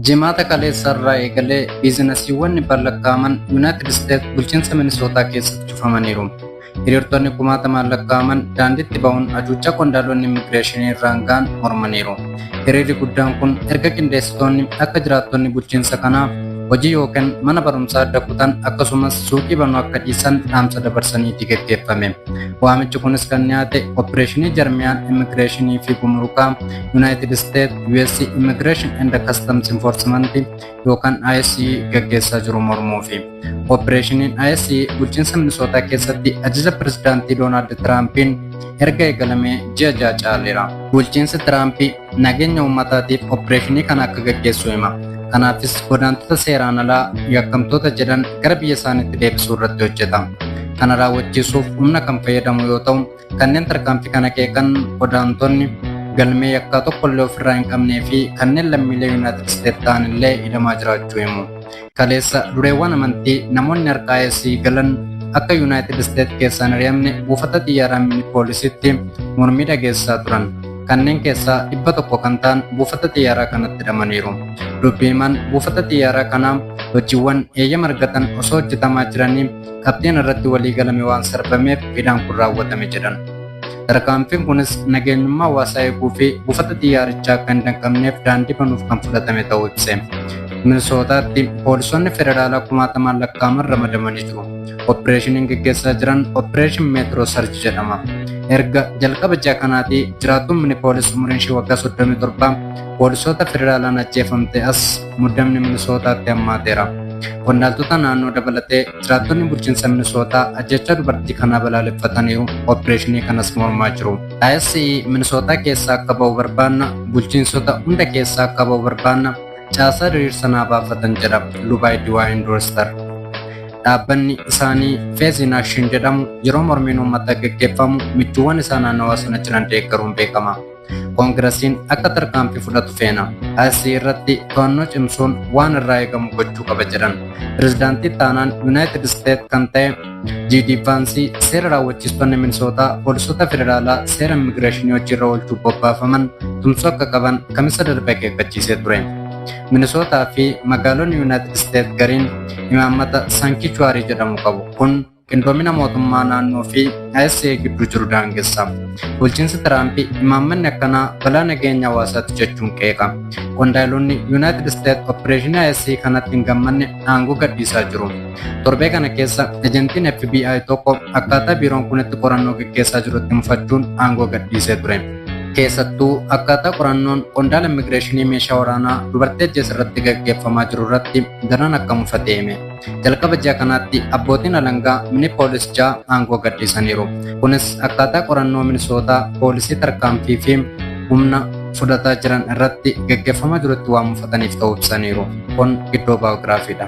Jimaata kaleessa irraa eegalee biizinasiiwwan dhibbaan lakkaa'aman Yuunaayitid Isteet bulchiinsa Minisootaa keessatti cufamaniiru. Hiriirtonni kumaatamaan lakkaa'aman daandiitti ba'uun hacuuccaa qondaalonni immigireeshinii irraan ga'an mormaniiru. Hiriirri guddaan kun erga qindeessitoonni akka jiraattonni bulchiinsa kanaa hojii yookiin mana barumsaa adda kutan, akkasumas suuqii banuu akka dhiisan dhaamsa dabarsaniiti geggeeffame. Waamichi kunis kan dhiyaate opereeshinii jarmiyaan immigireeshinii fi gumurukaa Yuunaayitid Isteet, US Immigration and Customs Enforcement yookaan ICE, gaggeessaa jiru mormuufi. Opereeshiniin ICE bulchiinsa Minisootaa keessatti ajaja pirezidaantii Doonaald Tiraampiin erga eegalamee ji'a 6 caaleera. Bulchiinsi Tiraampii nageenya uummataatiif opereeshinii kana akka gaggeessu hima. Kanaafis godaantota seeraan alaa yakkamtoota jedhan gara biyya isaaniitti deebisuu irratti hojjeta. Kana raawwachiisuuf humna kan fayyadamu yoo ta'u, kanneen tarkaanfii kana qeeqan godaantonni galmee yakkaa tokkollee ofirraa hin qabnee fi kanneen lammiilee Yuunaayitid Isteet ta'an illee hidhamaa jiraachuu himu. Kaleessa dureewwan amantii namoonni harka ICE galan akka Yuunaayitid Isteet keessaa hin ari'amne buufata xiyyaaraa Minneapolisitti mormii dhageessisaa turan. Kanneen keessaa 100 kan ta'an buufata xiyyaaraa kanatti hidhamaniiru. Dubbii himaan buufata xiyyaaraa kanaa hojiiwwan eeyyama argatan osoo hojjetamaa jiranii qabxiin irratti walii galame waan sarbameef hidhaan kun raawwatame jedhan. Tarkaanfiin kunis nageenyummaa hawaasaa eeguu fi buufata xiyyaarichaa akka hin danqamneef daandii banuuf kan fudhatame ta'uu ibse. Minisootaatti poolisoonni federaalaa kumaatamaan lakkaa'aman ramadamanii jiru. Opereeshiniin gaggeessaa jiran Operation Metro Surge jedhama. Erga jalqaba ji'a kanaatii jiraattuun Minneapolis umuriin ishee waggaa 37 poolisoota federaalaan ajjeefamte as muddamni Minisootaatti hammaateera. Qondaaltota naannoo dabalatee jiraattonni bulchiinsa Minisootaa ajjechaa dubartii kanaa balaaleffataniiru, opereeshinii kanas mormaa jiru. ICE Minisootaa keessaa akka ba'u barbaanna, bulchiinsota hunda keessaa akka ba'u barbaanna, caasaa diriirsanaa baafatan jedha Lubaay Diwaayin Doorster. Dhaabbanni isaanii Faith in Action jedhamu yeroo mormiin uummataa gaggeeffamu michuuwwan isaa naannawaa sana jiran deeggaruun beekama. Koongirasiin akka tarkaanfii fudhatu feena. ICE irratti to'annoo cimsuun waan irraa eegamu gochuu qaba jedhan. Pirezidaantii taanaan Yuunaayitid Isteet kan ta'e J.D. Vaansii seera raawwachiistonni Minisootaa poolisoota federaalaa seera immigireeshinii hojiirra oolchuuf bobbaafaman tumsuu akka qaban Kamisa darbe akeekkachiisee ture. Minisootaa fi magaalonni Yuunaayitid Isteet gariin imaammata sanctuary jedhamu qabu. Kun qindoomina mootummaa naannoo fi ICE gidduu jiru daangessa. Bulchiinsi Tiraamp imaammanni akkanaa balaa nageenya hawaasaati jechuun qeeqa. Qondaalonni Yuunaayitid Isteet opereeshinii ICE kanatti hin gammanne aangoo gadhiisaa jiru. Torbee kana keessa ejentiin FBI tokko akkaataa biiroon kun itti qorannoo gaggeessaa jirutti mufachuun aangoo gadhiisee ture. Keessattuu akkaataa qorannoon qondaala immigireeshinii meeshaa waraanaa dubartii ajjeese irratti gaggeeffamaa jiru irratti daran akka mufate hime. Jalqaba ji'a kanaatti abbootiin alangaa Minneapolis ja'a aangoo gadhiisaniiru. Kunis akkaataa qorannoo Minisootaa poolisii tarkaanfii fi humna fudhataa jiran irratti gaggeeffamaa jirutti waan mufataniif ta'uu ibsaniiru. Kun giddoo baayogiraafiidha.